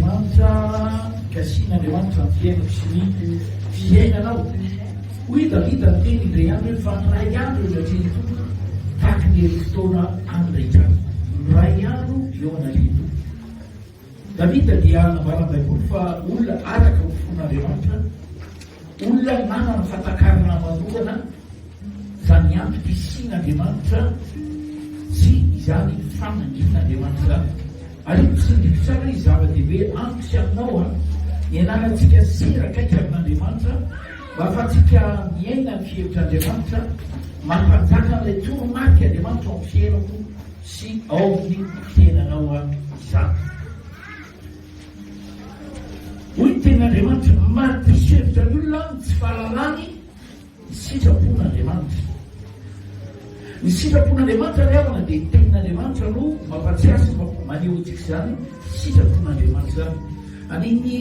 Andriamanitra, kasihin'Andriamanitra ny fiainako sy ny fiainanao. Hoy i Davida niteny indray andro hoe, Fa miray andro eo anatrehan'ny Tompo tahaka ny herintaona andro rehetra. Miray andro eo anatrehan'ny Tompo. Davida dia nambaran'ny Baiboly fa olona araka ny fon'Andriamanitra, olona nanana fahatakarana manokana izany antom-pisian'Andriamanitra sy izany fanangin'Andriamanitra izany. Ary tsindriko tsara hoe zava-dehibe amiko sy aminao an, ny ananantsika sera akaiky amin'Andriamanitra mba ahafahantsika miaina ny fihevitr'Andriamanitra, mampanjaka an'ilay toromarik'Andriamanitra ao amin'ny fiainako sy ao amin'ny fiainanao an izany. Hoy ny tenin'Andriamanitra, mahadiso hevitra ny olona ny tsy fahalalany Ny sitrapon'Andriamanitra. Ny sitrapon'Andriamanitra ry havana dia ny tenin'Andriamanitra no mampatsiahy sy maneho antsika izany sitrapon'Andriamanitra izany. An'iny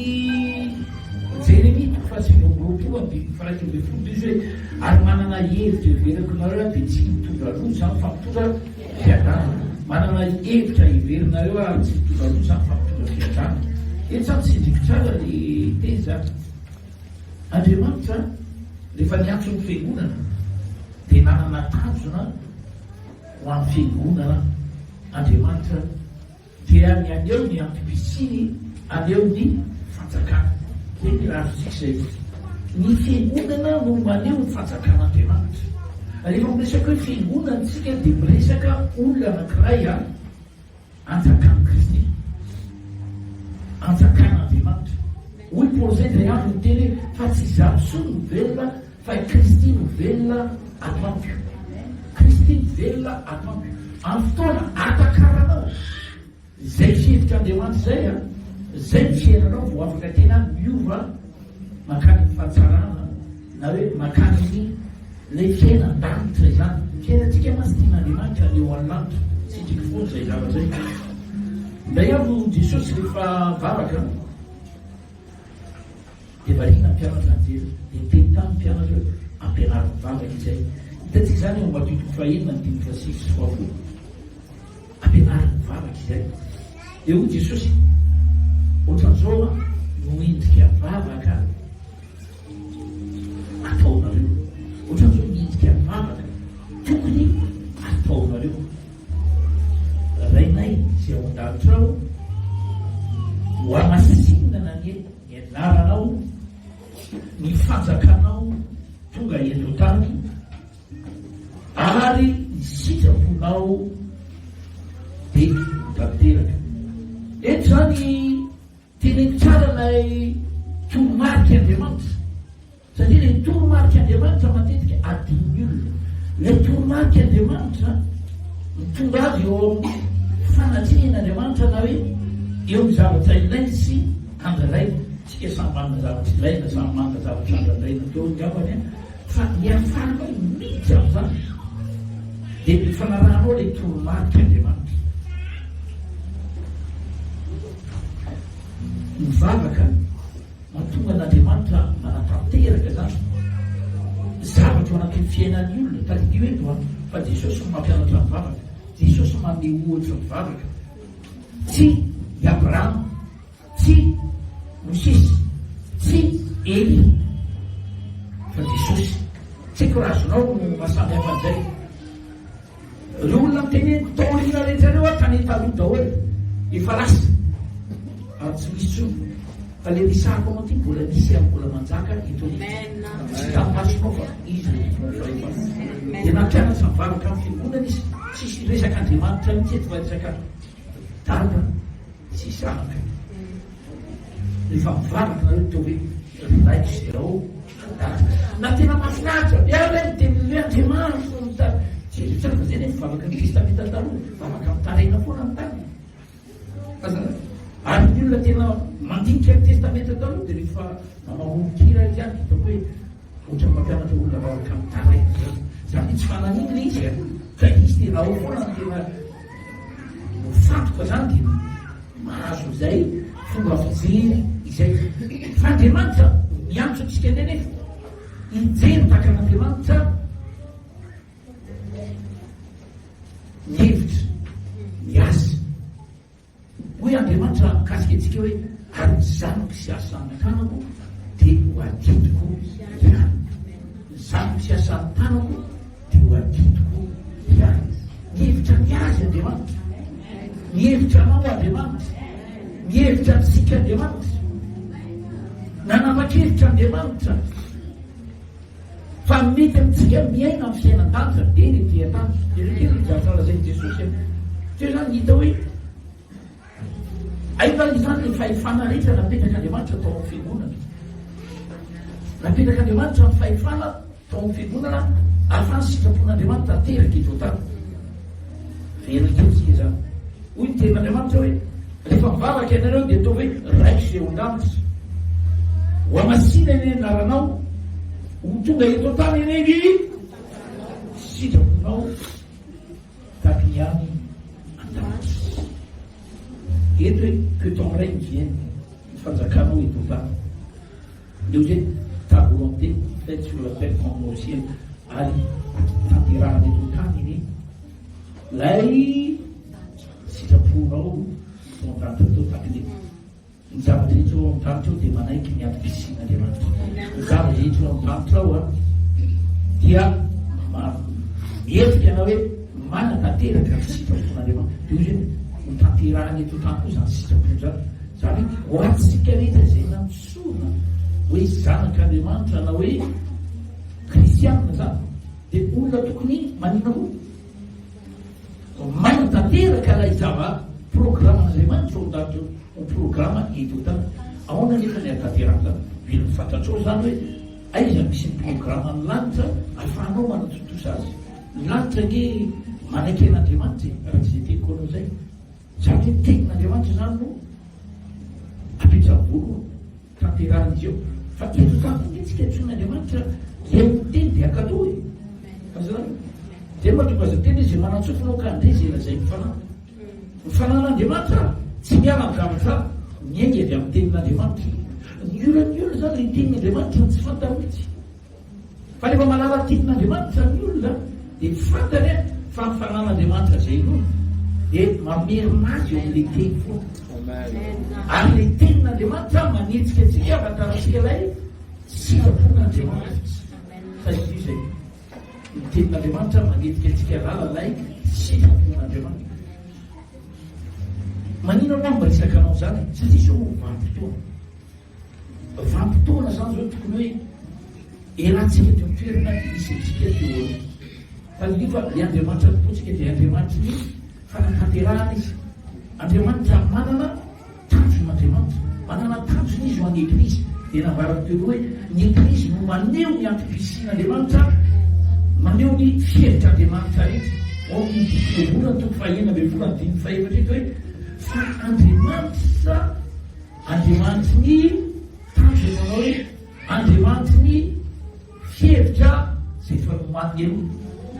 Jeremia toko faha-29 andininy faha-11 dia izy hoe ary manana hevitra heveriko nareo aho dia tsy mitondra loza izany fa mitondra fiadanana. Manana hevitra heverinareo aho ary tsy mitondra loza izany fa mitondra fiadanana. Eto izany tsindriko tsara le teny izany. Andriamanitra rehefa niantso ny fiangonana dia nanana tanjona ho an'ny fiangonana Andriamanitra dia ny haneho ny antom-pisiany haneho ny fanjakana. Izay ny azontsika izay. Ny fiangonana no maneho ny fanjakan'Andriamanitra. Rehefa miresaka hoe fiangonana isika dia miresaka olona anankiray an. Anjakan'i Kristy. Anjakan'Andriamanitra. Hoy Paoly izay indray andro niteny hoe, fa tsy izaho intsony no velona, fa i Kristy no velona ato amiko. Kristy no velona ato amiko. Amin'ny fotoana atakaranao izay fihevitr'Andriamanitra izay, izay ny fiainanao vao afaka tena miova mankany amin'ny fahatsarana na hoe mankany amin'ny Ilay fiainan-danitra izany. Ny fiainantsika mantsy tian'Andriamanitra ny eo an-lanitra. Sitriko foana izay zavatra izay. Indray andro Jesosy rehefa mivavaka dia variana ny mpianatra nijery. Dia niteny tamin'ny mpianatra hoe ampianaro mivavaka izay. Hitantsika izany eo Matio toko fahenina andininy fahasivy sy fahafolo. Ampianaro mivavaka izay. Dia hoy Jesosy, ohatran'izao no endrika vavaka ataonareo. Ohatran'izao ny endrika vavaka tokony ataonareo. Rainay izay ao an-danitra ao, ho hamasinina anie ny anaranao, ny fanjakanao tonga eto an-tany, ary ny sitraponao dia ho tanteraka. Eto izany Teneno tsara ilay toromarik'Andriamanitra, satria ilay toromarik'Andriamanitra matetika adinon'ny olona. Ilay toromarik'Andriamanitra mitondra azy eo amin'ny fanatrehan'Andriamanitra na hoe eo amin'ny zavatra ilainy sy andradraina. Tsika samy manana zavatra ilaina, samy manana zavatra andradraina teo angambany an, fa ny ahafahanao miditra amin'izany dia ny fanarahanao ilay toromarik'Andriamanitra. Ny vavaka mahatonga an'Andriamanitra manatanteraka izany zavatra ao anatin'ny fiainan'ny olona. Tadidio eto an, fa Jesosy no mampianatra ny vavaka. Jesosy manome ohatra ny vavaka. Tsy i Abrahama, tsy Mosesy, tsy Elia, fa Jesosy. Tsy haiko raha azonao no mahasamy hafa an'izay. Reo olona noteneniko tao aoriana rehetra reo a tany taloha daholo efa lasa ary tsy misy tsony fa le resahako anao ty mbola misy ary mbola manjaka eto anivontsika tsy hita masonao fa izy no tompon'ny fahefana dia nampianatra mivavaka amin'ny fiangonana izy tsisy resaka Andriamanitra mihitsy eto fa resaka dada sy zanaka. Rehefa mivavaka nareo toa hoe ry raiko izay ao an-danitra. Na tena mahafinaritra be ary ilay miteny hoe Andriamanitra no mitady. Jereo tsara fa izay anie mivavaka ny Testamenta Taloha, mivavaka mitaraina foana ny tany. Ary ny olona tena mandinika ny Testamenta Taloha dia rehefa mamoron-kira izy any hitako hoe Ohatran'ny mampianatra olona vavaka mitaraina zany. Zany hoe tsy fananina ilay izy a. Ka izy tena ao foana no tena mifantoka zany dia mahazo izay fomba fijery izay. Fa Andriamanitra miantso antsika indray nefa hijery tahaka an'Andriamanitra ny hevitra, ny asa. Hoy Andriamanitra mikasika antsika hoe. ny zanako sy asan'ny tanako dia ho adidiko ihany. Ny zanako sy asan'ny tanako dia ho adidiko ihany. Mihevitra ny azy Andriamanitra. Mihevitra anao Andriamanitra. Mihevitra antsika Andriamanitra. Nanapa-kevitra Andriamanitra fa mety amintsika miaina amin'ny fiainan-danitra dia ny ety an-tany. Jereo kely ny zavatra lazain'i Jesosy. Teo izany hita hoe Aiza izany ny fahefana rehetra napetrak'Andriamanitra tao amin'ny fiangonana? Napetrak'Andriamanitra ny fahefana tao amin'ny fiangonana ahafahan'ny sitrapon'Andriamanitra tanteraka eto an-tany. Very kely isika izany. Hoy ny tenin'Andriamanitra hoe, rehefa mivavaka ianareo dia ataovy hoe Raiko izay ao an-danitra. Ho hamasina anie ny anaranao, ho tonga eto an-tany anie ny sitraponao. Tahaka ny any an-danitra. Eto hoe que ton règne vienne, ny fanjakanao eto an-tany. Dia hoy hoe ta volonté faite sur la terre comme au ciel, ary tanterahana eto an-tany anie ilay sitraponao eto an-danitra teo tahaka ny Ny zava-drehetra ao an-danitra ao dia manaiky ny antom-pisian'Andriamanitra. Ny zava-drehetra ao an-danitra ao dia mihevitra ianao hoe manatanteraka ny sitrapon'Andriamanitra. Dia hoy izy hoe ho tanterahana eto an-tany koa izany sitrapony izany. Izany hoe ho antsika rehetra izay nantsoina hoe zanak'Andriamanitra na hoe kristianina izany dia olona tokony maninona koa? Maina tanteraka ilay zava programan'Andriamanitra ao an-danitra io, ho programa eto an-tany. Ahoana anefa ny hahatanterahana izany? Mila ho fantatrao izany hoe aiza misy ny programan'ny lanitra ahafahanao manatontosa azy. Ny lanitra ange manaiky an'Andriamanitra e, raha tsy izay teniko anao izay. Izany hoe ny tenin'Andriamanitra izany no apetrany voalohany. Tanterahina izy eo. Fa eto tany koa nge tsika antsoin'Andriamanitra hihaino ny teny dia hankatò e. Azonareo? Zay mahatonga azy miteny hoe izay manan-tsofina aoka handre izay lazain'ny Fanahy. Ny Fanahin'Andriamanitra tsy miala amin'ny zavatra miainga avy amin'ny tenin'Andriamanitra. Ny olan'ny olona izany ilay tenin'Andriamanitra no tsy fantany mihitsy. Fa rehefa mahalala tenin'Andriamanitra ny olona dia fantany fa ny fanan'Andriamanitra izay inoany dia mamerina azy eo amin'ilay teny foana. Ary ilay tenin'Andriamanitra manetsika antsika hahafantarantsika ilay sitrapon'Andriamanitra. Tadidio izay. Ny tenin'Andriamanitra manetsika antsika hahalala ilay sitrapon'Andriamanitra. Maninona moa miresaka anao izany? Satria izao no vanim-potoana. Vanim-potoana izany izao tokony hoe elantsika teo toerana nisy antsika teo aloha. Tadidio fa ilay Andriamanitra tompontsika dia Andriamanitry ny fanatanterahana izy. Andriamanitra manana tanjona Andriamanitra. Manana tanjona izy ho an'ny Eglizy. Dia nambarako teo aloha hoe ny Eglizy no maneho ny antom-pisian'Andriamanitra, maneho ny fihevitr'Andriamanitra rehetra. Ao amin'ny boky Ohabolana toko fahenina ambin'ny folo andininy fahefatra eto hoe fa Andriamanitra Andriamanitry ny tanjona manao hoe Andriamanitry ny fihevitra izay efa nomaniny aloha.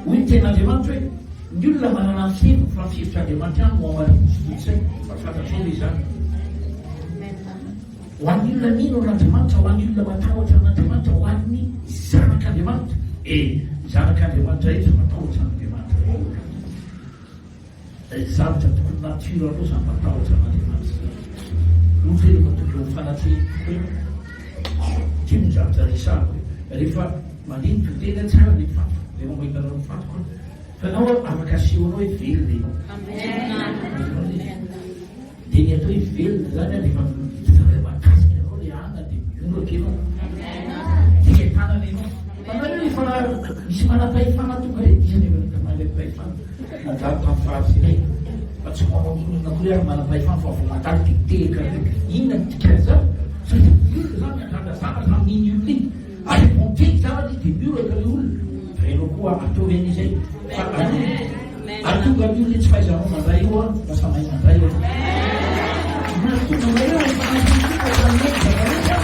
Hoy ny tenin'Andriamanitra hoe, Ny olona manana ny fiheviny fa ny fihevitr'Andriamanitra ihany no hamarininy sy tolosainy. Fa fantatrao ve izany? Ho an'ny olona mino an'Andriamanitra, ho an'ny olona matahotra an'Andriamanitra, ho an'ny zanak'Andriamanitra. E, ny zanak'Andriamanitra rehetra matahotra an'Andriamanitra daholo. Zavatra tokony nature anao zany matahotra an'Andriamanitra zany. Ohatra hoe rehefa tonga eo amin'ny fanatrehiny tokoa ianao, ity no zavatra resahako hoe rehefa mandeha ny toriteny tsara ny mifantoka, rehefa mahita anao mifantoka aho, fa ianao afaka asehonao hoe velona ianao. Azonao ilay izy? Dia ny atao hoe velona zany an, rehefa mahakasika anao ilay anona dia mihoraka ianao. Fientanana ianao. Fa nareo rehefa misy manam-pahefana tonga ireny, iza no efa nahita manam-pahefana? Nandalo tamin'ny faritra iray fa tsy manao n'inon'inona akory ary manam-pahefana fa vao mandalo dia mitehaka ireny. Inona no dikan'izany? Satria ny olona izany miandrandra zavatra amin'iny olona iny ary vao miteny zavatra izy dia mihoraka ilay olona. Fa ianao koa ataovy anie izay fa ahatonga ny olona tsy fahaizanao mandray eo an, lasa mahay mandray eo. Mahatonga anareo amin'ny fanahin'ny Tompo fa mihenjana loatra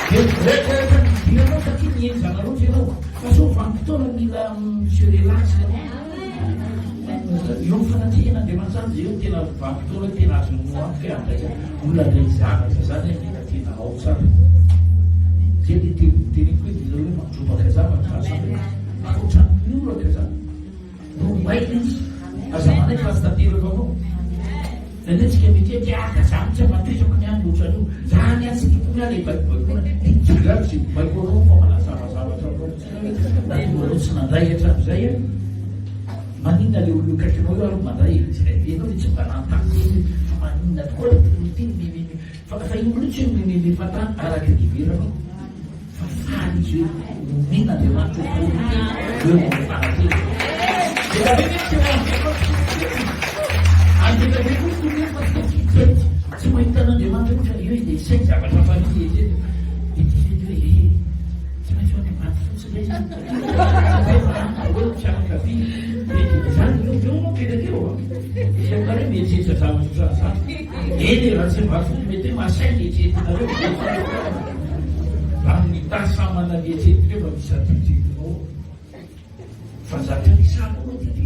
dia miretrareta ny fidiranao satria mihenjana loatra ianao. Fa sao vanim-potoana mila mi-se relax ianao. Eo amin'ny fanatrehan'Andriamanitra izany dia eo no tena vanim-potoana tena azonao antoka hoe andraisana olona handray zavatra izany mila tena ao tsara. Izay ilay teny teneniko hoe mila hoe mandrobaka zavatra fa aza hoe ohatran'ny mioraka izany. Robaina izy. Aza manaiky fa tsy tanteraka aminao. Indraindray tsika mieritreritra hoe ah ka za mihitsy amatezako ny ahy ny ohatran'io, za ny ahy tsy tiako ny ahy le baikobaikoana, dia tsy grave izay mibaiko anao fa manazava zavatra aminao fotsiny hoe nahatonga anao tsy nandray hatramin'izay an, maninona le olona eo akaikinao io ary mandray e, ianao ve tsy mba nanontany tena hoe fa maninona tokoa le olona ity no mi-mi-mi, fa fa iny mihitsy no mi-mi-mi-fatany araka ny ivelanao. Fa faly izy hoe nomen'Andriamanitra autorité eo amin'ny fanafihana. Be dia be mihitsy ireo Andriamanitra tsy miteny. Ary be dia be koa ny torohevitra fa tsy tafiditra. Tsy mahita an'Andriamanitra mihitsy fa eo izy dia saingy zavatra hafa mihitsy eritreretina. Dia tafiditra hoe ee, tsy maintsy ho any Ambatofotsy indray izany. Satria efa any daholo ny fianakaviana. Dia izany eo eo mipetraka eo an. Misy aminareo mieritreritra zavatra ohatran'izany. Eny e, raha tsy Ambatofotsy mety hoe mahasahy ny eritreretinareo. Raha ny tasamana ny eritreretinareo mba misy atodidinao fa ny zavatra resahako aloha dia ty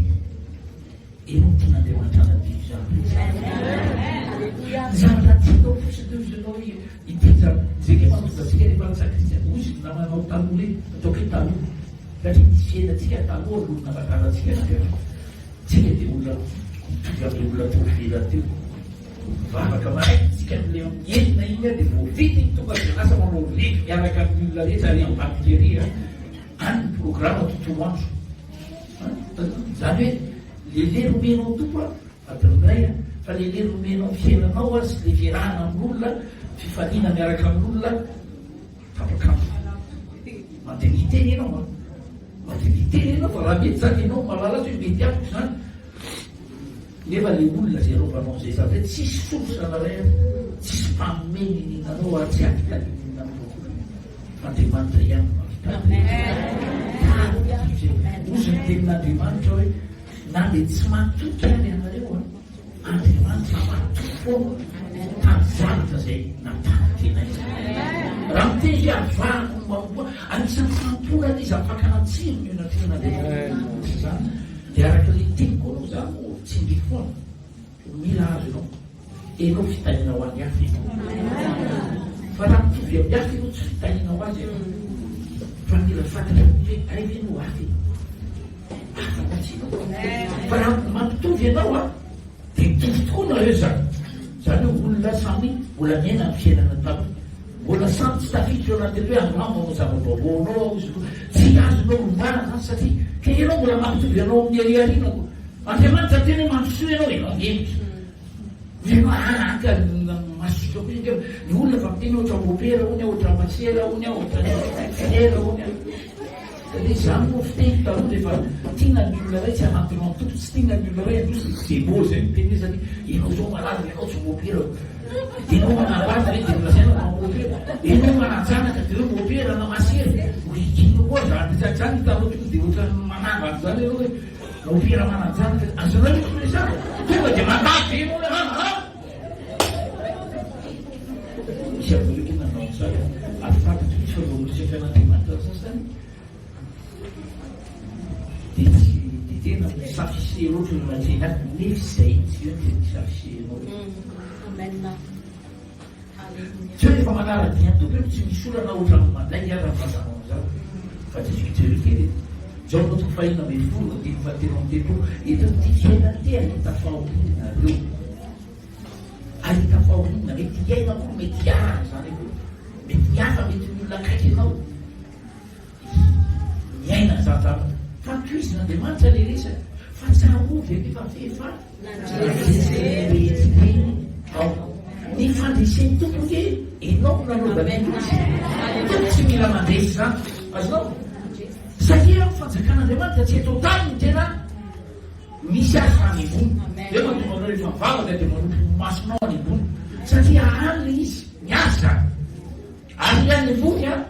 eo no tian'Andriamanitra hanadio izany rehetra izany. Ny zavatra tianao fotsiny teo izy ianao hoe ity zavatra zay nge mahatonga antsika rehefa lasa kristiana hozy ny namanao taloha ireny ataoko hoe taloha satria nisy fiainantsika taloha alohan'ny nahafantarantsika an'Andriamanitra. Tsika dia olona mitovy amin'ilay olona teo ivelany teo. Mivavaka maraina tsika amin'ilay amin'ny enina iny dia voavita iny tonga dia lasa manao revy miaraka amin'ny olona rehetra ary ambadika ery a. Any ny programa tontolo andro. Izany hoe le lery omenao Tompo a, adiny iray a, fa le lery omenao fiainanao a sy le fiarahana amin'olona, fifaliana miaraka amin'olona, Tapak'andro. Mandeha miteny ianao an. Mandeha miteny ianao fa raha mety izany ianao mahalala azy hoe mety amiko izany. Nefa le olona izay anaovanao an'izay zavatra izay tsisy source anareo ary, tsisy mpanome niniana anao ary tsy hahavita niniana aminao akory. Fa Andriamanitra ihany no mahavita azy. Hozy ny tenin'Andriamanitra hoe na dia tsy matoky ary ianareo an. Andriamanitra matoky foana tamin'ny zavatra izay nampanantenainy. Raha miteny izy hoe avahako ny manompo ahy, anisan'ny fanompoana ilay izy afakana tsirony eo anatrehan'Andriamanitra. Tsy izany? Dia araka ilay teniko anao izany no tsindriako foana. Mila azy ianao. Ianao fitahiana ho an'ny hafa ianao. Fa raha mitovy amin'ny hafa ianao, tsy fitahiana ho azy ianao. Fa mila fantatra mihitsy hoe hay ve no hafa e? Hafa mihitsy ianao. Fa raha mampitovy ianao an, dia mitovy tokoa nareo izany. Izany hoe olona samy mbola miaina ny fiainana taloha. Mbola samy tsy tafiditra eo anatin'ny hoe angamba manao zava-baovao anao aho izy aloha. Tsy azonao ombana izany satria ka ianao mbola mampitovy anao amin'ny ery aoriana koa. Andriamanitra miteny hoe mandrosoa ianao, ianao mihemotra. Ianao araka ny masika koa izy ny olona fa miteny ohatra mopera hono aho, ohatra masera hono aho, ohatra frera hono aho. Satria izany moa fiteny taloha rehefa tiana ny olona iray tsy hanantona ny Tompo, tsy tiana ny olona iray handroso dia démon izay miteny hoe satria ianao izao marary, ianao tsy mopera. Dia ianao manambady ve dia nolazaina fa mopera. Ianao manan-janaka dia hoe mopera na masera. Hoy inona koa izany rehetra izany hitanao tonga dia ohatran'ny manangana izany ianao hoe mopera manan-janaka. Azonao mihitsy no resahana. Tonga dia mandà be ianao hoe ah ah. Misy aminareo ve nanao an'izany? Ary fantatro mihitsy fa vao miresaka an'Andriamanitra ny sasany dia tsy dia tena mi-s'afficher loatra eo anatrehany any, nefa izay mihitsy ve no tena mi-s'afficher anao? Amen. Alléluia. Tsy hoe rehefa manara-dia ny Tompo ianao tsy misy olana ohatran'ny mandainga ary ny filazanao an'izany. Fa jereo jereo kely e. Jaona toko fahenina ambin'ny folo andininy fahatelo amby telopolo, eto amin'ity fiainana ity hahita fahoriana ianareo. Ahita fahoriana, mety hiaina akory, mety hiaraka izany akory, mety ny hafa, mety ny olona akaiky anao miaina an'izany zavatra. Fa tohizin'Andriamanitra ilay resaka, fa tsarovy anefa f'efa nandresy ny rehetra ireny aho. Ny fandresen'ny Tompo ange ianao no nanaovany an'io. Tompo tsy mila mandresy izany. Azonao? Satria ny fanjakan'Andriamanitra tsy eto an-tany no tena Misy azy fa any ambony. Zay mahatonga anao rehefa mivavaka dia manopy ny masonao any ambony. Satria any le izy, ny azy zany. Ary ny any ambony an,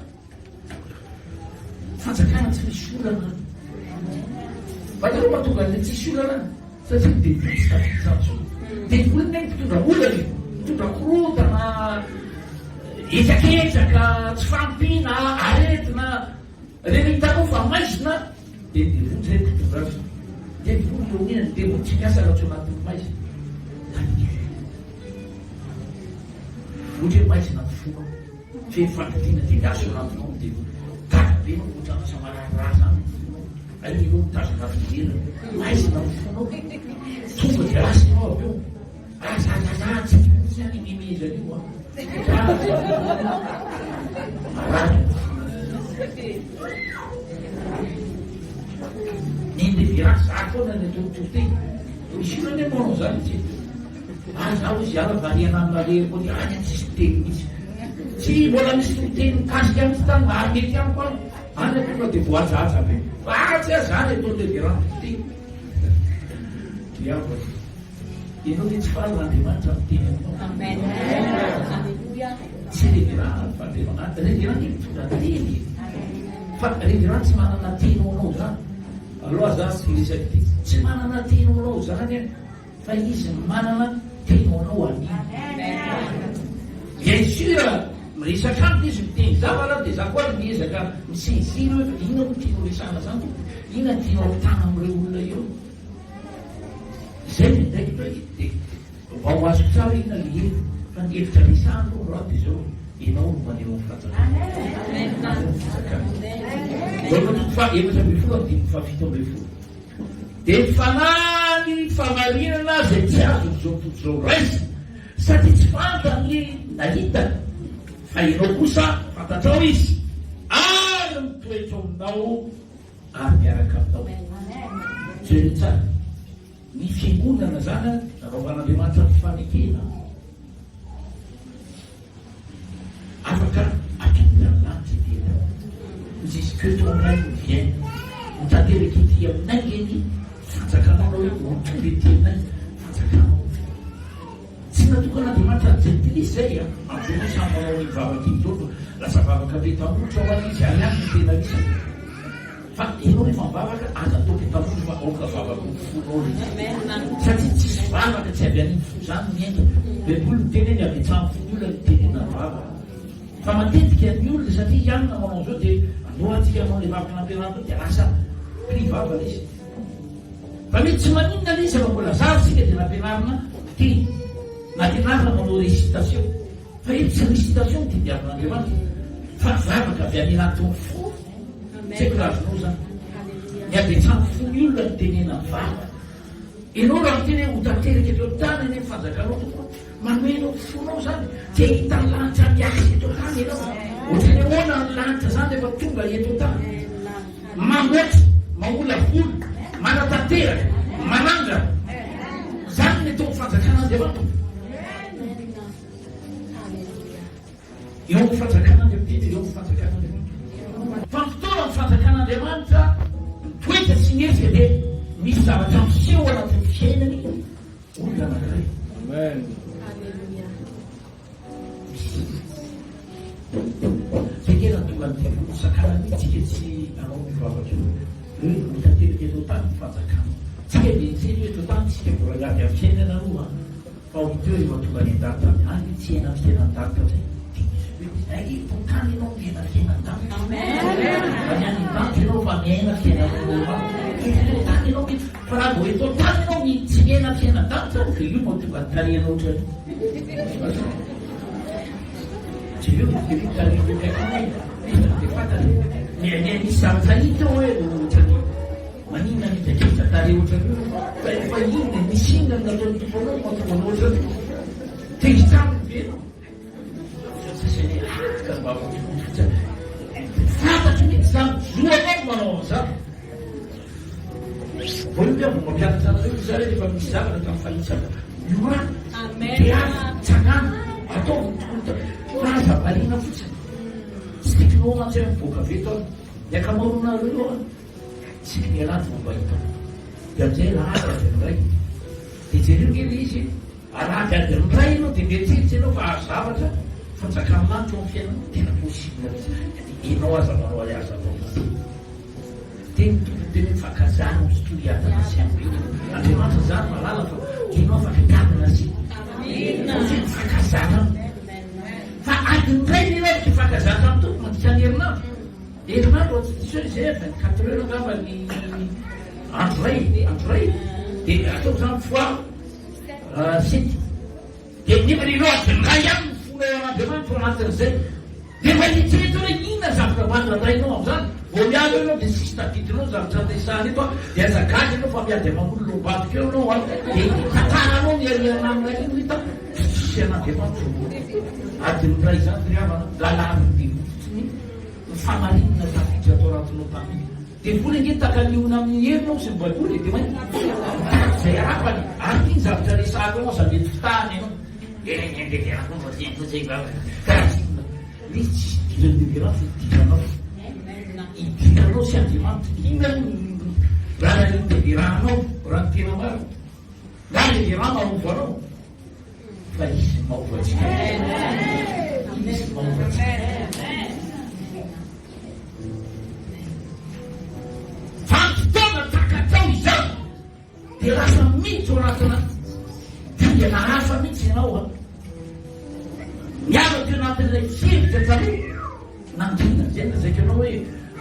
fanjakana tsy misy olana any. Fantatrao mahatonga an'ilay tsisy olana any? Satria ny devoly tsy tafiditra intsony. Devoly anie mpitondra olana e, mitondra korontana, hetraketraka, tsy fahampiana, aretina. Rehefa hitanao fa maizina dia ny devoly izay no mpitondra azy. Devoly no onena, ny devoly tsy miasa raha tsy ao anatin'ny maizina. Tadidio. Ohatra hoe maizina ny fonao, feno fangidiana dia miasa ao anatinao ny devoly. Gaga be ianao ohatra lasa mararirary izany ny fonao. Hay ianao mitazona fijerana. Maizina ny fonao. Tonga dia lasa ianao avy eo. Aza aza aza tsy tiako mihitsy any mimezana io an. Marary ny fo. Ny indivira za foana ny atao toriteny. Misy olona anie manao zany tsy. Ah za hozy hiala variana amina lery koa dia any tsisy miteny mihitsy. Tsy mbola misy toriteny mikasika mihitsy tany ary mety amiko any. Any tonga dia voahajahaja be. Fa atsy aza zany atao leverant toriteny. Diavola. Ianao ve tsy faly raha Andriamanitra miteny aminao? Amen. Alléluia. Tsy révérend fa Andriamanitra. Révérend nge mitondra teny e. Fa révérend tsy manana teny ho anao zany. Aloha za tsy hiresaka ity. Tsy manana teny ho anao zany an. Fa izy manana teny ho anao anio. Bien sûr, miresaka amiko izy miteny zavatra dia za koa ary miezaka mi-saisir hoe inona moa tianao resahana zany tompoko? Inona no tianao ampitana amin'ireo olona ireo? Izay no indraikitra hoe dia mba ho azoko tsara inona le hevitra fa ny hevitra resahana aloha androany dia izao ianao no maneho ny fanjakana. Maneho ny fanjakana. Jaona toko faha 14 andininy faha 17. Dia ny fanahy ny famarinana izay tsy azon'izao tontolo izao raisina satria tsy fantany na hitany fa ianao kosa fantatrao izy ary mitoetra ao aminao ary miaraka aminao. Jereo tsara. Ny fiangonana zany an, nanaovan'Andriamanitra fifanekena. Afaka atolotra ny lanitra ety an-tany. Izy izy que ton règne vienne. Ho tanteraka ety aminay nge ny fanjakanao na hoe ho tonga ety aminay ny fanjakanao. Tsy natokan'Andriamanitra ny jentilisa izay an! Amin'izao moa samy manao an'iny vavaka iny daholo fa lasa vavaka peta-molotra ho an'izy any ihany no tena isany. Fa ianao rehefa mivavaka aza atao peta-molotra fa aoka vavaka ho fonao ilay izy. Satria tsisy vavaka tsy avy any fo izany miainga. Baiboly miteny hoe ny habetsahan'ny fon'ny olona no itenenany vavaka. Fa matetika ny olona satria ianona manao an'izao dia andao antsika hanao ilay vavaka nampianarina teo dia lasa pli vava ilay izy. Fa mety tsy maninona ilay izy raha mbola zaza isika dia nampianarina miteny, nampianarina manao récitation. Fa eto tsy récitation no tediavin'Andriamanitra fa vavaka avy any anatin'ny fo. Tsy haiko raha azonao izany. Ny habetsahan'ny fon'ny olona no tenenan'ny vava. Ianao raha miteny hoe ho tanteraka eto an-tany anie ny fanjakanao tompoko, manome anao ny fonao izany. Te hahita ny lanitra miasa eto an-tany ianao. Ohatran'ny ahoana ny lanitra izany rehefa tonga eto an-tany? Mamboatra, mamolavola, manatanteraka, manangana. Izany ny ataon'ny fanjakan'Andriamanitra. Eo amin'ny fanjakan'Andriamanitra, eo amin'ny fanjakan'Andriamanitra. Fa ny fotoana ny fanjakan'Andriamanitra mitoetra sy mihetsika dia misy zavatra miseho anatin'ny fiainany olona anankiray. Amen. Zay nge nahatonga ny devoly nisakana mihitsy tsika tsy hanao io vavaka io. Hoe ho tanteraka eto an-tany ny fanjakana. Tsika dia niteny hoe eto an-tany tsika mbola hiady amin'ny fiainana aloha an. Fa ho teo rehefa tonga any an-danitra any. Any ve tsy hiaina fiainan-danitra indray? Dia misy hoe ay eto an-tany ianao miaina fiainan-danitra. Fa ny any an-danitra ianao efa miaina fiainana normal. Eto an-tany ianao mety fa raha vao eto an-tany ianao tsy miaina fiainan-danitra dia io mahatonga ny tarehinao ohatran'io. Jereo ny jereo tarehy eo akaikinay dia fantany miha misy zavatra hita eo hoe ohatran'ny maninona mitakitra tarehy ohatran'io fa efa inona misy inona no nataon'ny tompo anao mahatonga anao ohatran'io tezitra aminy ve ianao sasany hoe ah ka mba fantatro mihitsy izany zo anao no manao an'izany Voalohany aho vao mampianatra anareo izy zany rehefa misy zavatra ka mifanitsaka. Miorà, mitehafa, tsangano, ataovy ny tokony atao. Fa aza variana fotsiny. Tsy tiako ianao mantsy hoe mivoaka avy eto aho. Ny ankamaroanareo eo an, tsiky ny alahady vao mba hitako. Dia amin'izay alahady adiny iray. Dia jereo nge ilay izy e. Alahady adiny iray ianao dia mieritreritra ianao fa azo zavatra fanjakan'ny lanitra eo amin'ny fiainanao. Tena possible mihitsy. Dia ianao aza manao aza atao mihitsy. Dia ny Tompo niteny hoe, Fankazana ho toy hiadana sy ambinina. Andriamanitra izany mahalala fa tianao afaka hiadana sy Satria ny fankazana fa adiny iray ny iray ny fankazana amin'ny Tompo mandritra ny herinandro. Herinandro tsy diso hoe izay 24 heures angamba ny andro iray, andro iray. Dia ataoko izany fois sept. Dia nefa ireo adiny iray ihany ny fonao an'Andriamanitra ao anatin'izay. Dia mba eritrereto hoe inona ny zavatra mba andrandrainao amin'izany. Vao miala eo ianao dia tsisy tadidinao ny zavatra niresahana eto an, dia aza gaga ianao fa miady aman'olona ao ambadika eo ianao an, dia tantaranao ny ariana aminay iny hita fa tsisy an'Andriamanitra eo ambony. Adin'ny iray izany ry havana, lalàn'ny devoly fotsiny ny famarinana tafiditra tao anatinao tamin'iny. Devoly ange tahaka ny liona amin'ny heriny ao sy ny baiboly e, dia mainty mitady izay harapany, ary ity ny zavatra resahako anao sady mety fitahana ianao. Ilay izy tsisy idiran'ny lehilahy fa idiranao. Idiranao sy Andriamanitra. Inona no raharahian'ny lehilahinao raha ny tena marina? Na lehilahy mahova anao fa izy no mahova antsika. Izy no mahova antsika. Vanim-potoana takatrao izany. Dia lasa miditra ao anatina dingana hafa mihitsy ianao an. Miala teo anatin'ilay fihevitra taloha, nangina. Izay no lazaiko anao hoe,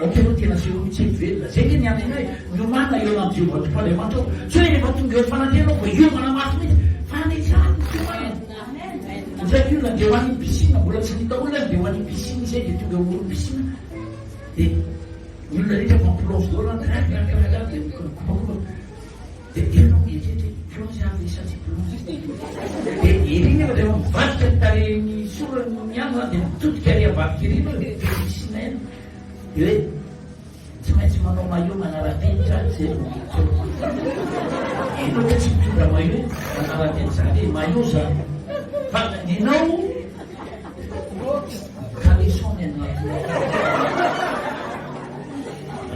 ok ianao tena asehoy mihitsy hoe velona. Izay ange ny andriny hoe miomàna eo amin'i Jehovah Tompo Andriamanitrao. Tsy hoe rehefa tonga eo amin'ny fanantenana ianao vao hiomana mafy mihitsy, fa any tsara ny fiomanana. Indraiky olona andeha ho any piscine, mbola tsy nahita olona andeha ho any piscine izay dia tonga eo amoron'ny piscine dia Ny olona rehetra efa mi-plonge daholo any, krak krak krak krak dia mikopakopa. Dia eo ianao mieritreritra hoe plonge aho ve sa tsy plonge. Dia ery nefa rehefa mivadika ny tarehin'ny sorany ny andro dia mitodika ery ambadika ery ianao dia piscine ihany. Dia hoe tsy maintsy manao maillot manara-penitra izay vao miditra ao. Ianao ve tsy mitondra maillot manara-penitra izany hoe maillot izany. Fa ianao Caleçon ny anaty.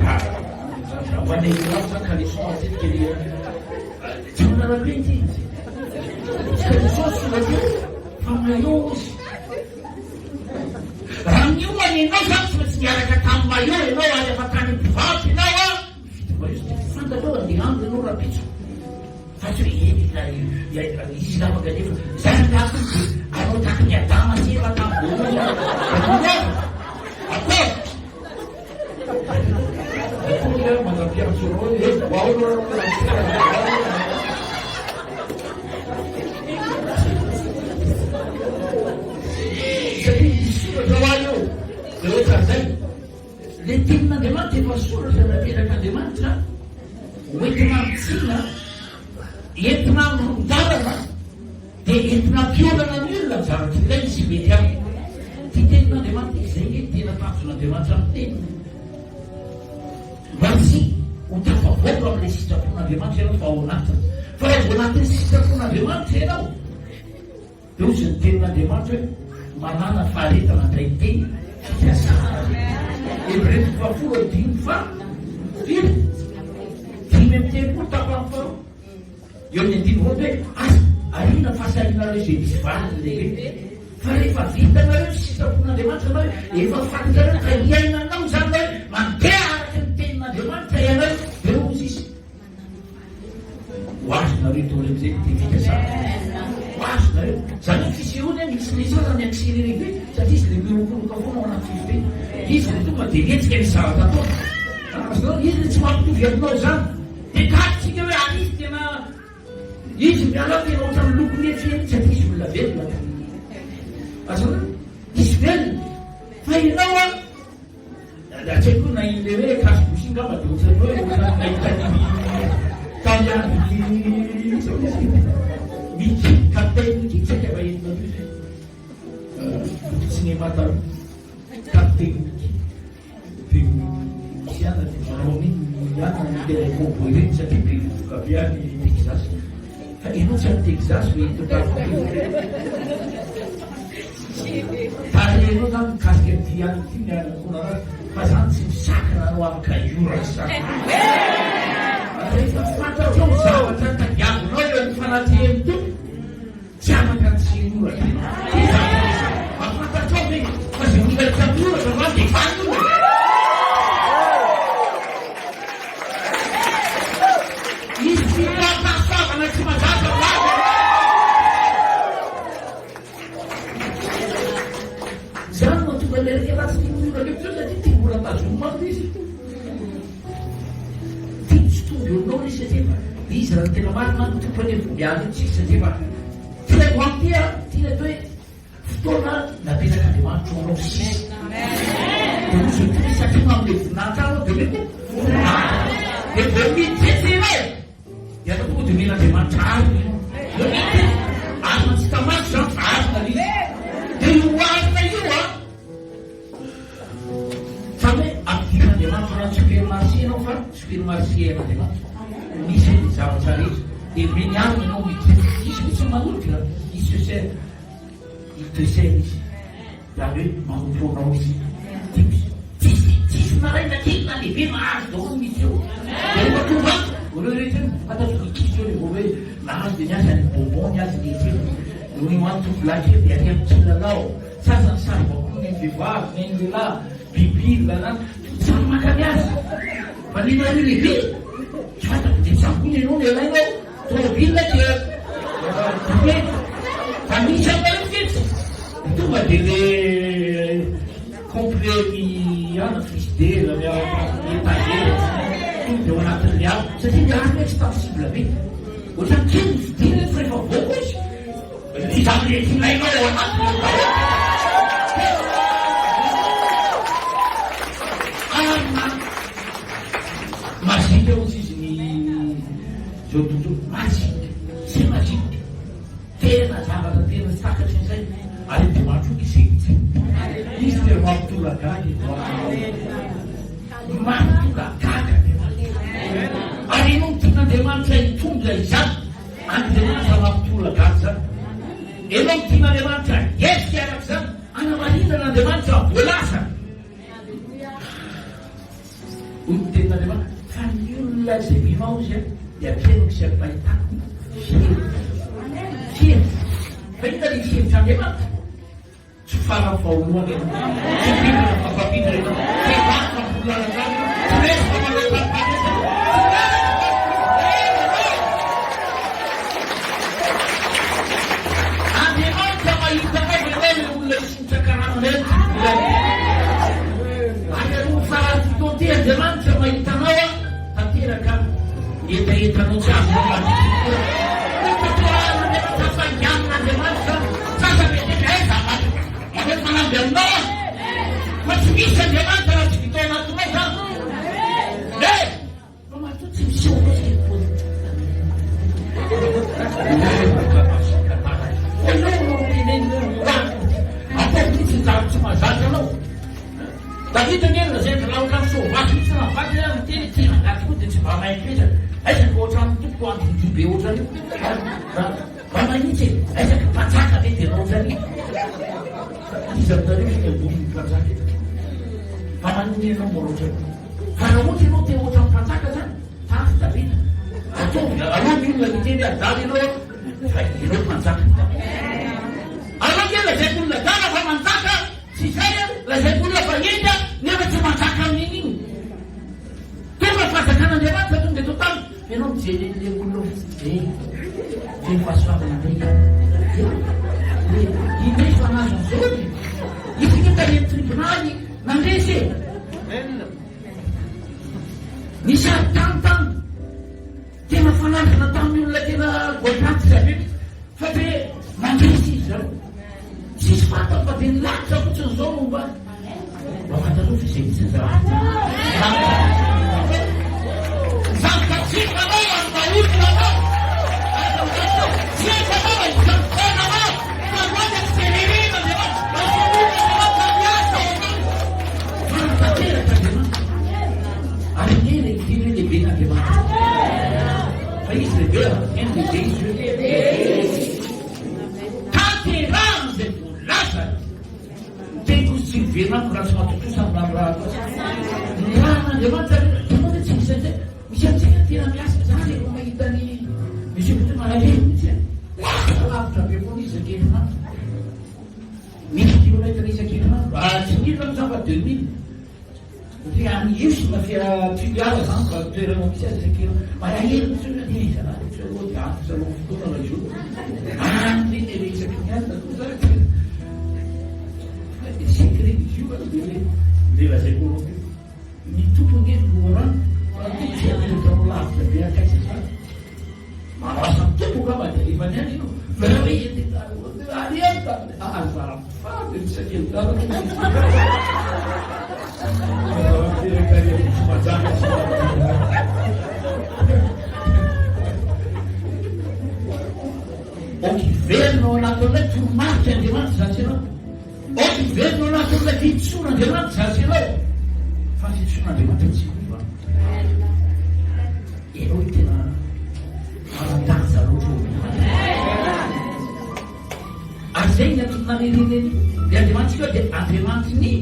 Raha ho anay lehilahy zany caleçon matetika le tsy manara-penitra izy. Tsy caleçon soratra eo fa maillot izy. Raha niomana ianao zany tsy maintsy niaraka tamin'ny maillot ianao ary efa tany mpivarotra ianao an. Mividy maillot dia fantatrao andeha andro ianao rahampitso. Fa tsy hoe eny ilay izy afaka nefa zany angaha koa dia anao tahaka ny Adama sy Eva tamin'ny voalohany. Ataovy! Ataovy! Ataovy aho mandra-piantso anao hoe eh, ho ao anao Satria misy soratra ho ahy eo, dia ohatran'izay. Le tenin'Andriamanitra efa soratra naperak'Andriamanitra ho entina amintsina, entina amoron-dalana, dia entina ampiolana ny olona ny zavatra ilainy sy mety aminy. Ity tenin'Andriamanitra ity, izay nge ny tena tanjon'Andriamanitra amin'ny teniny. Mba tsy ho tafavoaka amin'ilay sitrapon'Andriamanitra ianao fa ao anatiny. Fa raha vao anatin'ny sitrapon'Andriamanitra ianao, Dia hozy ny tenin'Andriamanitra hoe, Manàna faharetana handray ny teny fikasana. Hebreo toko fahafolo andininy faha firy? 35 tapany faharoa. Eo amin'ny andininy voalohany hoe, Asa ariana fahasahianareo izay misy valiny lehibe. Fa rehefa vitanareo ny sitrapon'Andriamanitra na hoe efa fantatrareo ka iainanao izany na hoe mandeha araka ny tenin'Andriamanitra ianareo, dia hozy izy, Ho azonareo daholo amizay ny teny fikasana. Ho azonareo. Zany hoe fisehoany an, misy misy aza ny accéléré be satria izy le mirokoroka foana ao anaty fijo be. Izy le tonga dia mihetsika misy zavatra ataony. Azonareo, izy le tsy mampitovy aminao izany. Dia gaga tsika hoe ary izy tena izy miala ao tena ohatran'ny lokony etsy eny satria izy olona velona ka. Azonareo? Izy velona. Fa ianao an, Raha tsy haiko na iny le hoe cache bouche iny ngamba dia ohatran'ny hoe ohatran'ny nahita ny tamin'ny andron'ny iza moa izy iny? Mickey, Captain Mickey, tsy haiko ava enina toy izay. Boky cinéma taloha. Captain Mickey. Dia misy ihany dia manao an'iny ihany ny tena cowboy ireny satria be vovoka be any Texas. Fa ianao tsy any Texas ve eto Antananarivo? Tarehinao zany mikasika an'ity ihany ity ny anankonana azy fa zany tsy misakana anao afaka hioraka zany. Rehefa fantatrao ny zavatra tadiavinao eo amin'ny fanatrehan'ny Tompo, tsy afaka ny tsy hioraka ianao. Ty zavatra resahiko. Mba fantatrao ve fa izay olona rehetra mioraka va dia vanona? Misy fitondram-pahasoavana tsy mazava ho azy. Izany no mahatonga ilay iraika ratsy tia mioraka eto izao satria tia mbola tazominy manko izy. Tia tsy tonga eo aminao izy satria efa izy raha ny tena marina ny Tompo anie vao miala eo tsika satria efa ty ilay ho ity a, ty ilay atao hoe fotoana napetrak'Andriamanitra ho anao sisa. Dia hoy izy hoe satria manome voninahitra ahy. omeko voninahitra. Dia vao miditra ianao dia atao tonga dia omen'Andriamanitra arina ianao. Vao miditra izy, arina tsy hita maso izany fa arina ilay izy. Dia io arina io an, Zany hoe ampidirin'Andriamanitra anaty supermarché ianao fa supermarché an'Andriamanitra. Misy ny zavatra rehetra. Dia omeny arina ianao miditra. Izy mihitsy no manolotra, il se sert, il te sert izy. Zany hoe manompo anao izy. Tiako izy. Tsisy, tsisy na ray na kely na lehibe mahazo daholo ny miditra eo. Dia rehefa tonga ato, ireo rehetra io, fantatro ny ankizy eo rehefa hoe nahazo dia ny azy any bonbon, ny azy ny etsy. Ny ho an'ny tovolahy kely dia ary amin'ny kilalao. Sasany saribakoly ny an'ny vehivavy, ny an'ny lehilahy, bibil, na samy maka ny azy. Fa ny anareo lehibe, tsy fantako dia savony ianao no ilainao, tomobile dia mety. Fa misy aminareo fetsy, tonga dia le complet ny ana frigidaire miaraka amin'ny étagère, tonga dia ao anatin'ilay afo. Satria ny afo tsy sensible be. Ohatran'ny kely ny fidirany fa rehefa mivoaka izy, Izany rehetra ilainao ao anatinao daholo. Arina magique hozy izy ny zao tontolo magique, c'est magique. Tena zavatra tena tsy takatry ny saina. Ary Andriamanitra io izy mihitsy. Izy tena mampitolagaga e. Mampitolagaga Andriamanitra. Ary ianao no tian'Andriamanitra hitondra izany. Andriamanitra mampitolagaga izany. Ianao no tian'Andriamanitra hihetsika araka izany, hanamarinana Andriamanitra voalazany. Hoy ny tenin'Andriamanitra, fa ny olona izay mino Ahy, hozy, dia ampiainako sy ampahitako fihevitra. Fihevitra. Fa inona ilay fihevitr'Andriamanitra? Tsy farany faholohana ianao, tsy mpindrana fa mpampindra ianao, tsy ratsy fa mpitolona ara-drariny ianao, tsy resy fa manao fampandresana, tsy ratsy fa mpitolona ianao. Andriamanitra mahita anao ve ianao ilay olona hisintaka karama indray no tsy vola Ary aloha faran'ny fotoana ity Andriamanitra mahita anao an, tanteraka ny hetahetanao tsy azonao mandritry ny fotoana. Hotanterahana Andriamanitra, hafainganina Andriamanitra izany. Sasa vetivety aiza avadika Manao fanamby aminao aho fa tsy misy Andriamanitra raha tsy vita ao anatinao izany. Eh! Fa matoa tsy miseho loatra ny politika. Ianao no tenenina hoe mirary politika. Ataovy mihitsy ny zavatra tsy mahazatra anao. Davida anie nolazainy fa raha ohatran'ny soavaly mihitsy raha mivadika ary miteny hoe tena angaha tokoa dia tsy mba mahay mipetraka. Aiza ka ohatran'ny tompoko andindihy be ohatran'io. Mba mahitsy e! Aiza ka mpanjaka ve dia manao ohatran'io? Iza aminareo no ambonin'ny mpanjaka eto? Fa maninona ianao manao ohatran'io? Fa raha ohatra ianao te ohatran'ny mpanjaka zany, tafy Davida. Ataovy, aleo ny olona miteny hoe adala ianao fa ianao mpanjaka. Aleo nge lazaiko olona adala fa manjaka, tsy izay an, lazaiko olona fa hendry an, nefa tsy manjaka amin'inona. Tonga ny fanjakan'Andriamanitra tonga eto an-tany. Ianao mijery an'ilay olona ao fotsiny eh, feno fahasoavana indray aho. Eh, indray fa nahazo an'izao e. Izy nge tany amin'ny tribonaly nandresy e. Nisy ady tany tany. Tena fanandrina tamin'ny olona tena goadratsy be mihitsy. Fa dia nandresy izy zao. Tsisy fantany fa dia ny lanitra fotsiny izao no mba mba fantatrao fa izay mihitsy ny zavatra. Zavatra tsy fanao amin'ny maha olona anao. Tsy fanao amin'ny fiainanao. Fa androany tsy tererena Andriamanitra. Asehon'Andriamanitra miasa ao anao. Fa tanteraka Andriamanitra. Ary anie ilay miteny hoe lehiben'Andriamanitra. Fa izy lehibe, eny lehibe izy io. Tanterahana izay voalazany. Ny teniko izy tsy miverina amiko raha tsy mahatontosa ny nanirahako azy. Nirahan'Andriamanitra ve? Ianao ve tsy misaintsaina? Misy amintsika tena miasa. Za rehefa mahita ny Monsieur Koto malahelo mihitsy e. Lasa lavitra be foana izy isan-kerinandro. Mille kilomètres isan-kerinandro. Ah, tsy mille moa zany fa 2000. Satria any Ihosy na fia Toliara zany fa toerana misy azy ry kely. Malahelo mihitsy hoe eh zalahy tsy aloha dia antitra aloha fotoana raha izao. Any ve le isaky ny alina koa zany tsy fa dia secret izy io aloha dia hoe le lazaiko anao teo. Ny tompo ange no loharano fa ny tompo tsy hametraka anao lavitra be hankaiza zany. Manao asan'ny tompo angamba dia alefany any ianao. Fa raha hoe any any azafady ry sakely dada. Aza miteraka aretina tsy mazava. anatin'ilay toromarik'Andriamanitra izany sy ianao. Aoka hiverina ao anatin'ilay fihintsoan'Andriamanitra izany sy ianao. Fa ny fihintsoan'Andriamanitra tsy miova. Ianao io tena manan-danja loatra eo Ary izay ny antony namerenany ny Andriamanitsika dia Andriamanitry ny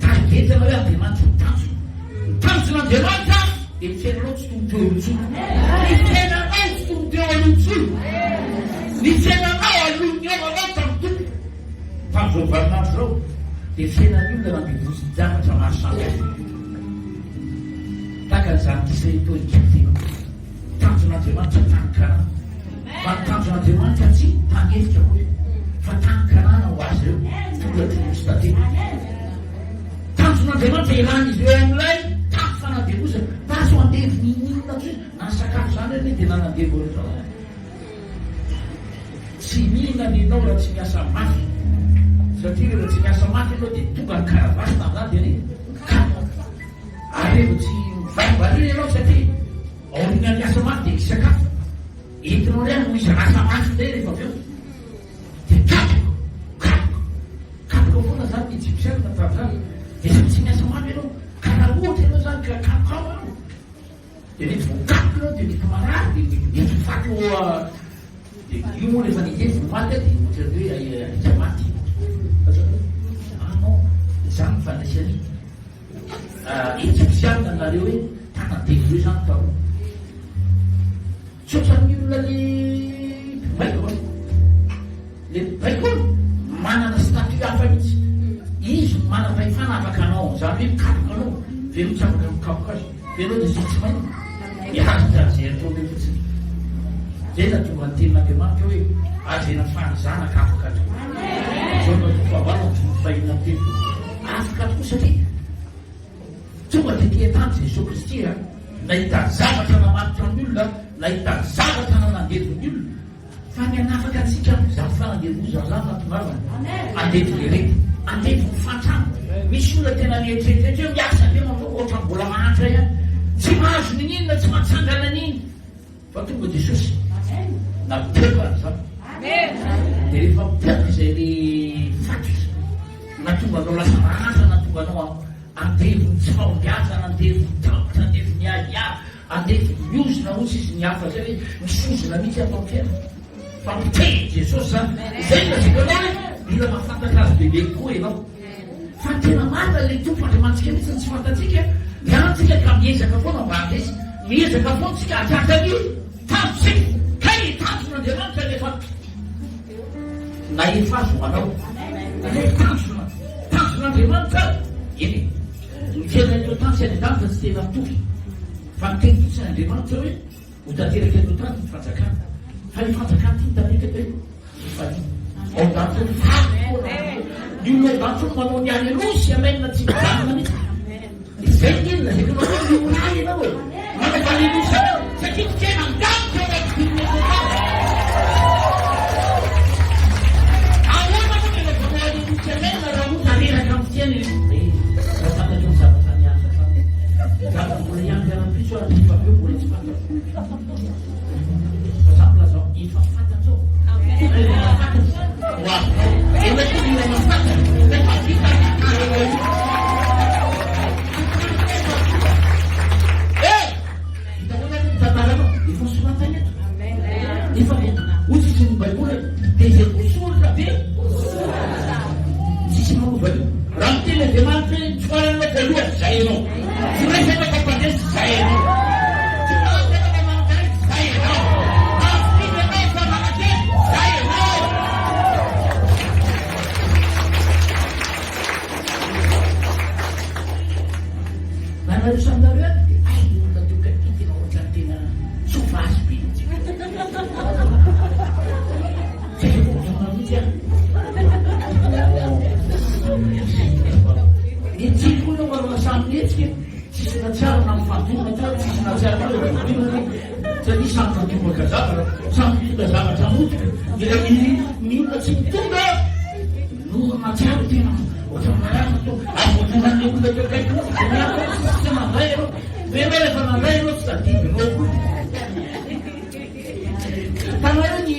target na hoe Andriamanitry ny tanjona. Ny tanjon'Andriamanitra dia ny fiainanao tsy toy ny teo aloha intsony. Ny fiainanao tsy toy ny teo aloha intsony. Ny fiainanao alohan'ny nihaonanao tamin'ny Tompo tamin'izao vaninandro izao dia fiainan'ny olona nandevozin-javatra maro samihafa. Tahaka an'izany kisa etoa Egypta ianao. Tanjon'Andriamanitra tany Kanana. Fa ny tanjon'Andriamanitra tsy tany efitra akory, fa tany Kanana ho azy ireo, tonga teo tsy tadidy. Tanjon'Andriamanitra ialàn'izy ireo amin'ilay tany fanandevozana. Fa sao andevo n'inon'inona intsony, na ny sakafo izany anie dia nanandevo an'ireo. Tsy mihinana ianao raha tsy miasa mafy. Satria rehefa tsy miasa mafy ianao dia tonga ny karavasy tamin'izany dia ny kapoka. Ary rehefa tsy mivarimbariana ianao satria aorianan'ny asa mafy dia misy sakafo. Entinao indray hanohizana asa mafy indray rehefa avy eo. Dia kapoka, kapoka, kapoka foana izany ny Ejipsianina tamin'izany. Dia sady tsy miasa mafy ianao. Ka raha ohatra ianao izany ka kamokamo ianao, dia mety voakapoka ianao, dia mety marary, dia mety ho faty eo Dia io moa rehefa niteny vao maty dia ohatran'ny hoe alika maty. Ah non, izany ny fandraisan'ny Ejipsianina anareo hoe mpanandevo ireo izany taloha. Tsy ohatran'ny olona le mpibaiko an. Le mpibaiko an, manana statut hafa mihitsy. Izy no manam-pahefana afaka hanao an'izany hoe mikapoka anao. Ve ianao tsy afaka mikapoka azy. Ve ianao dia tsy mahay. Miharitra an'izay ataony eo fotsiny. Izay no nahatonga ny tenin'Andriamanitra hoe, Ary izay nafahan'ny Zanaka afaka tokoa. Jaona toko fahavalo andininy fahenina amby telopolo. Afaka tokoa satria tonga tety an-tany Jesoa Kristy a, nahita zavatra namatotra ny olona, nahita zavatra nanandevo ny olona. Fa ny hanafaka antsika amin'izany fanandevozana izany no hahatongavana. Andevo irery. Andevo mifantrana. Misy olona tena mieritreritra hoe miasa be manao ohatran'ny mbola mahantra ihany. Tsy mahazo n'inona, tsy mahatsangana n'inona. Fa tonga Jesosy. Napoaka an'izany. Dia rehefa mipoaka izay le fatotra, nahatonga anao lasa mahantra, nahatonga anao andevon'ny tsy fahombiazana, andevon'ny tahotra, andevon'ny ahiahy, Andevo miozona hozy izy ny hafa zay hoe misozona mihitsy ato am fiainana fa miteny Jesosy zany zay no lazaiko anao hoe mila mahafantatra azy bebe kokoa ianao fa ny tena marina le Tompo Andriamanitsika mihitsy no tsy fantatsika miany tsika ka miezaka foana mba handresy miezaka foana tsika hatratra ny tanjontsika kay ny tanjon'Andriamanitra rehefa nahefa azy ho anao ilay tanjona tanjon'Andriamanitra eny Ny fiainana eto an-tany sy any an-danitra tsy tena mitovy. Fa niteny fotsiny Andriamanitra hoe ho tanteraka eto an-tany ny fanjakana. Fa io fanjakana ity mitanteraka hoe fifaliana. Ao an-danitra ao faly foana. Ny olona ao an-danitra ao manao ny aleloia sy amen tsy mijanona mihitsy. Izay ny inona izay tena hoe mioraha ianao e. Manao aleloia sy amen satria ny fiainana an-danitra ao anatin'ny eto an-tany. Ahoana moa ny anaovanao aleloia sy amen raha ohatra reraka amin'ny fiainana ianao? Raha fantatrao ny zavatra niaritra taminy. Zavatra mbola hiandry rahampitso ary rehefa avy eo mbola tsy fantatro. Fa za milaza efa fantatrao. Tonga efa mahafantatra. Ho avinao. Efa tonga ilay mahafantatra. Efa vita ny tantaranao io. Eh! Hitanao ve ny tantaranao? Efa soratana eto. Efa hoy izy ny Baiboly hoe dia izay voasoratra dia tsisy manova an'io. Raha miteny Andriamanitra hoe ny farany ilay voalohany, izay ianao. Tsy resaka fa mpandresy, izay ianao. Tsy manan-tena fa manan-karena, izay ianao. Raha mpino ianao fa manan-kery, izay ianao. Na nareo samy nareo any dia hay ny olona teo akaiky ity tena ohatran'ny tena sauvage be mihitsy. Tsy haiko voatonona mihitsy aho. Ny tsiko koa aloha mba samy mihetsika, tsisy nahatsiaro na mifandona teo, tsisy nahatsiaro hoe voatonona satria samy nandrombaka zavatra, samy nitondra zavatra mody. Ny olona tsy mitondra No mahatsiaro tena ohatran'ny marary ny tonga. Ary vao tonga an'ilay olona teo akaiky eo, dia miala hoe tsisy tsy nandray ianao. Hoe ianao rehefa nandray ianao tsy tadidinao koa. Hitanareo ny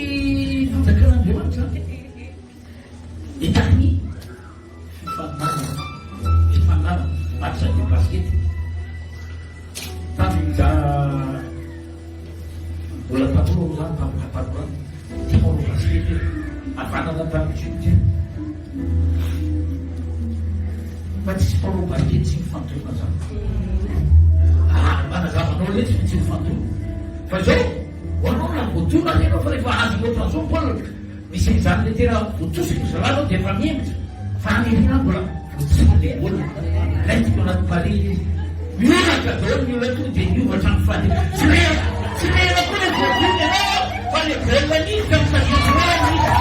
fanjakan'Andriamanitra? zany tamin'ny hatanorana. Tia manao basket e. Havanana tamin'ny culte. Fa tsisy mpanao basket tsy mifandona zany. Ah, manazava anao letsy fa tsy mifandona. Fa zao, ho anao na voadona ary ianao fa rehefa azo ohatran'izao ny baolina, misy an'izany le tena voatosiky ry zalahy zao dia efa mihemotra. Fa any aoriana any mbola voatosiky le baolina. Lentika ao anaty palais izy. Mihoraka daholo ny olona tonga dia niova hatramin'ny fandeha. Tsy rera, tsy rera koa le voadona ianao fa le baolina niditra no tadidy hoe niditra.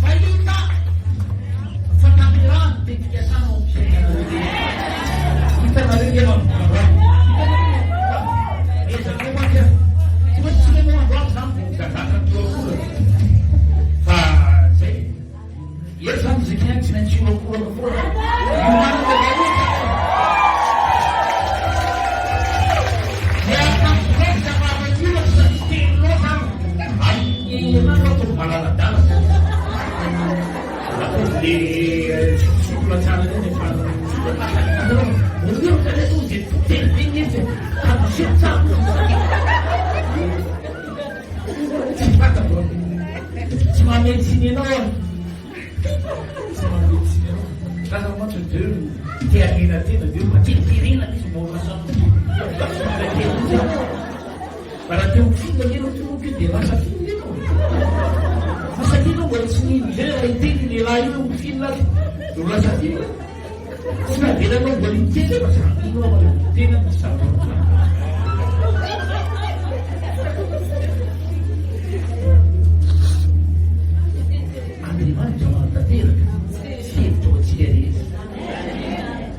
Mahita fatanterahana ny teny fikasana ao amin'ny fiainanareo rehetra. Hitanareo ve manomboka androany? Hitanareo fa miezaka mantsy aho. Tsy maintsy tsy ianao androany izany vao mizazatra ny torakoraka. Fa zay. Eto izany izy ihany tsy maintsy hiorakoraka foana. Iomanana daholo tsara. Miaraka amin'ny vola fa afaka sady telo loatra aho. Ary ianao ataovy malaladalaka. Ataovy le souple tsara ireny efa souple tsara. Voalohany ka tonga dia telo be ny hevitra. Aseho tsara. Tsy fantako an. Tsy manome tsiny anao aho. Tsy manome tsiny anao. Lasa mantsy de te hanena tena de materiterena izy mba ho lasa Fa raha te ho film anie ianao tonga io dia lasa film ianao. Fa satria ianao mbola tsy nino izay raha hiteny io lehilahy io hoe ho film azy dia ho lasa film. Tsy navelanao mbola hiteny fa za mino aho fa tena misy zavatra mitranga. Andriamanitra manatanteraka fihevitra ho antsika rehetra.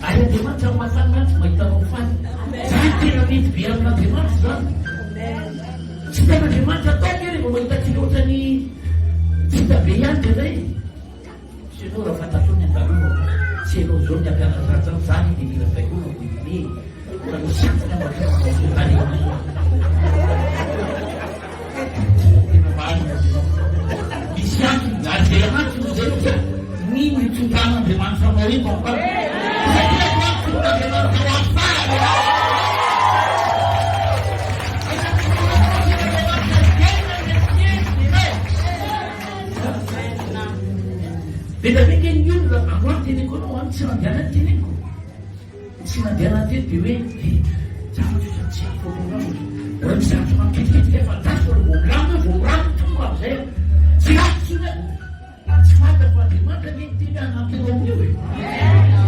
Ary Andriamanitra mahafaly mahita anao faly. Zany tena mety be amin'Andriamanitra zany. Tsy tian'Andriamanitra atao nge rehefa mahita antsika ohatran'ny vita be ihany indraindray. Tsy ianao raha fantatrao ny andalovako, tsy ianao izao ny hampianatra ahy zany, zany dia mila baiboly vao hihomehy fa misy antony aho mahatonga anao izao tarehy izao. Tena marina ianao. Misy antony, ary izay antony izay no fa ny nitondran'Andriamanitra anao eto ambany. Satria androany tonon'Andriamanitra ho afahana ianao. Be dia be nge ny olona androany teneniko anao an, tsy nandehanany teneniko. Tsy nandehanany teto dia hoe eh, zavatra ohatran'ny tsy afaka anao. Mbola misy zavatra mampiketriketrika fa andraso aloha vao milamina eo, vao milamina tonga amin'izay aho. Tsy ratsy intsony aho. Tsy fantako fa Andriamanitra anie niteny hoe hanampy anao amin'io e.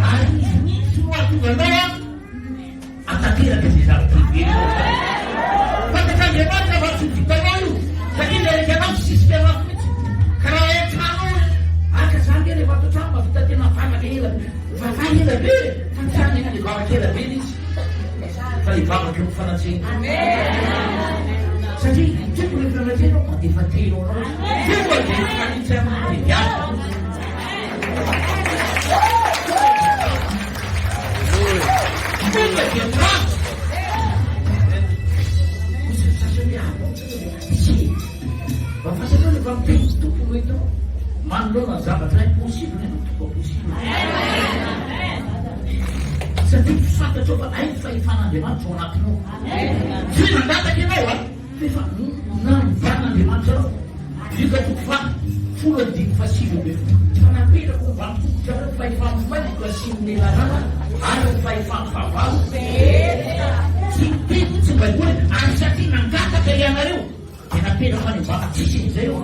Ary izy mihitsy no hahatonga anao an. Hatanteraka izay zavatra heverinao izany. Fantatr'Andriamanitra fa tsy ho vitanao io, satria ilay rehetra anao tsy sisika mafy mihitsy. Ka raha ao an-trano ao, aka za nge rehefa ato an-trano mahavita tena vavaka ela be. Vavaha ela be e! Fa tsy any le vavaka ela be ilay izy, fa le vavaka eo amin'ny fanatrehana. Satria ny Tompo rehefa eo anatrehana ao dia efa te eo anao izy. Tonga dia mifanitsy aminy dia miasa. Tonga dia mirava. Misy ny sasany hoe ah bon tsia. Mba fantatrao rehefa miteny ny Tompo no hitanao. Manoloana ny zavatra impossible nefa tonga possible. Satria fantatrao fa hay ny fahefan'Andriamanitra ao anatinao. Tsy hoe nangataka ianao a, fa efa nanovan'Andriamanitra anao. Lioka toko faha folo andininy faha 19, Fa napetrako ho ambany tongotrareo ny fahefan'ny maingoka sy ny menarana ary ny fahefan'ny fahavalo rehetra. Tsy miteny mihitsy ny Baiboly, ary satria nangataka ianareo, dia napetrako any ambany tsisy an'izay eo.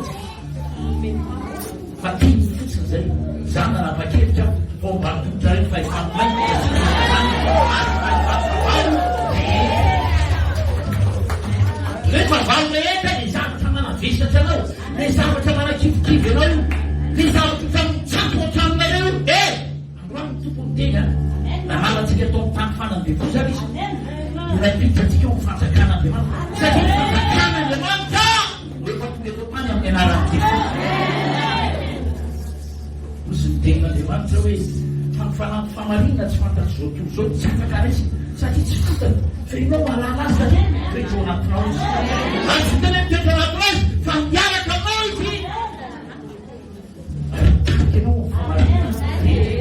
Fa teny fotsiny izay. Izaho nanapa-kevitra fa ho ambany tongotrareo ny fahefan'ny maingoka sy ny menarana ary ny fahefan'ny fahavalo rehetra. Ny hoe fahavalo rehetra dia zavatra manavesatra anao, ilay zavatra manakivikivy anao io, ilay zavatra ohatran'ny mitsako ao an-tranonareo io. Eh! Androany ny Tompo niteny an! Nanala antsika tao amin'ny tany fanandevozana Izy, dia nampiditra antsika ao amin'ny fanjakan'Andriamanitra. Satria ny fanjakan'Andriamanitra. ny tenin'Andriamanitra hoe, Fa ny fanampy famarinana tsy fantatr'izao tontolo izao tsy afaka raisina, satria tsy fantany, fa ianao mahalala azy satria mitoetra ao anatinao izy. Ary tsy tena hoe mitoetra ao anatinao izy, fa miaraka aminao izy. Ary mitarika anao amin'ny famarinana.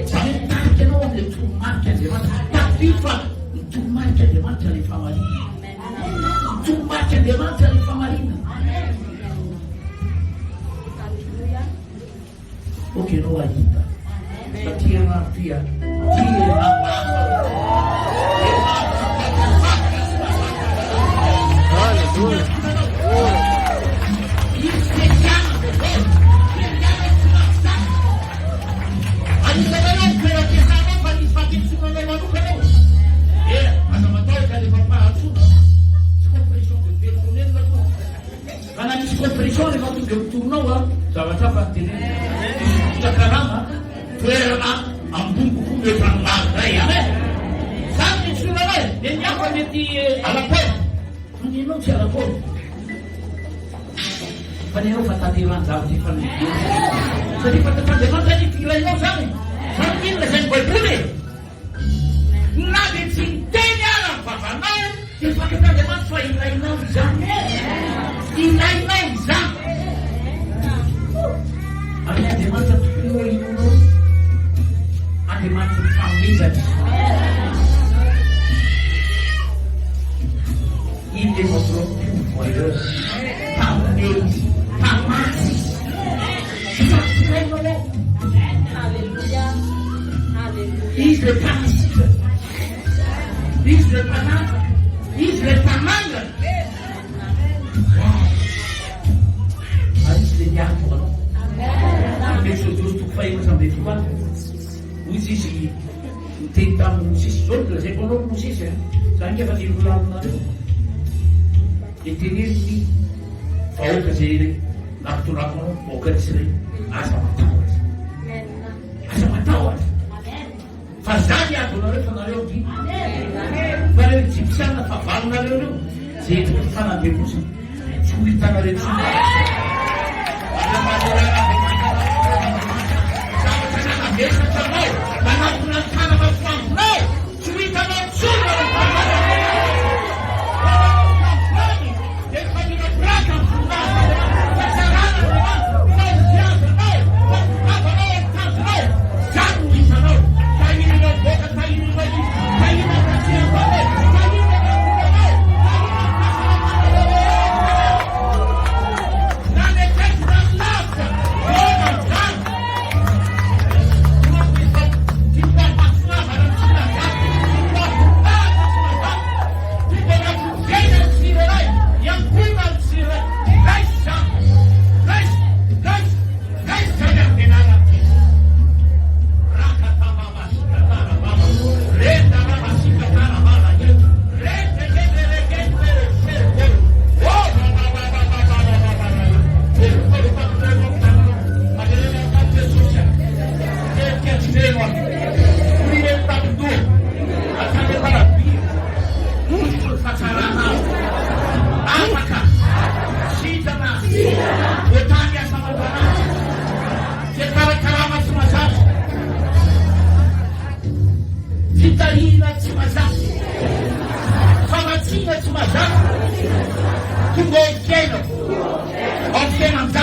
Izany hoe mitarika anao amin'ilay toromarik'Andriamanitra. Tadidio fa ny toromarik'Andriamanitra ilay famarinana. Ny toromarik'Andriamanitra ilay famarinana. Ok ianao hahita fa ty herinandro ty a, ty herinandro hafa. Anisanareo ny toeram-piasanao fa nisy fampiantsoana anao manokana ao. Ea, aza matahotra alefa am-pahatsoana. Tsy compression de personnel akory. Fa na misy compression rehefa tonga eo tournao a, zavatra hafa no tenenina. Misy fototra karama, toerana ambony kokoa mihoatra ny maro indray. Amen. Zany ny antsoina anao e, dia ny hafa mety à la pauvre. Fa ny anao tsy à la pauvre. Fa ny anao fa tanterahan-javatra efa noheverina. Satria fantatr'Andriamanitra ny filainao zany e. Zany iny lazain'ny Baiboly e. Na dia tsy niteny ara ny vavanao dia fantatr'Andriamanitra fa ilainao izany. Ilainao izany. Ary Andriamanitra tomponao inoanao. Andriamanitra ny fanomezana. Il est votre pourvoyeur. Mpanome izy, mpamatsy izy. Tsy ilainao ao. Izy ilay mpanasitrana. Izy ilay mpanafaka. Izy ilay mpanangana. Wow. Ary izy ilay miady ho anao. Amin'ny Eksodosy toko fahefatra ambin'ny folo any. Hoy izy izy niteny tamin'i Mosesy, izao no lazaiko anao ry Mosesy a, za ange efa nilolalinareo. Dia teneno ny vahoaka izay nampitondrako anao, vahoakan'i Israely, aza matahotra. Aza matahotra. Fa za miady ho anareo fa nareo angina. Fa reo Egyptiana fahavalonareo reo, zay endriky ny fanandevozana, tsy ho hitanareo intsony. Zavatra nanavesatra anao, nanakona ny tanana-masoandronao, tsy ho hitanao intsony nareo fahavalonareo. Tena ny tsirairay, iankohonan'ny tsirairay, raiso izany, raiso, raiso, raiso izany amin'ny anaran'i Jesosy. Rakatababasikatarababa, rendarabasikatarabala, rentekenterekentereserere, oh, bababababababababa, Jesosy, Afaka, sitrana, voatany asa aman-draharaha, fiakarakarama tsy mazava, fitahiana tsy mazava, famatsiana tsy mazava, tonga ao amin'ny fiainako, ao amin'ny fiainan-janako.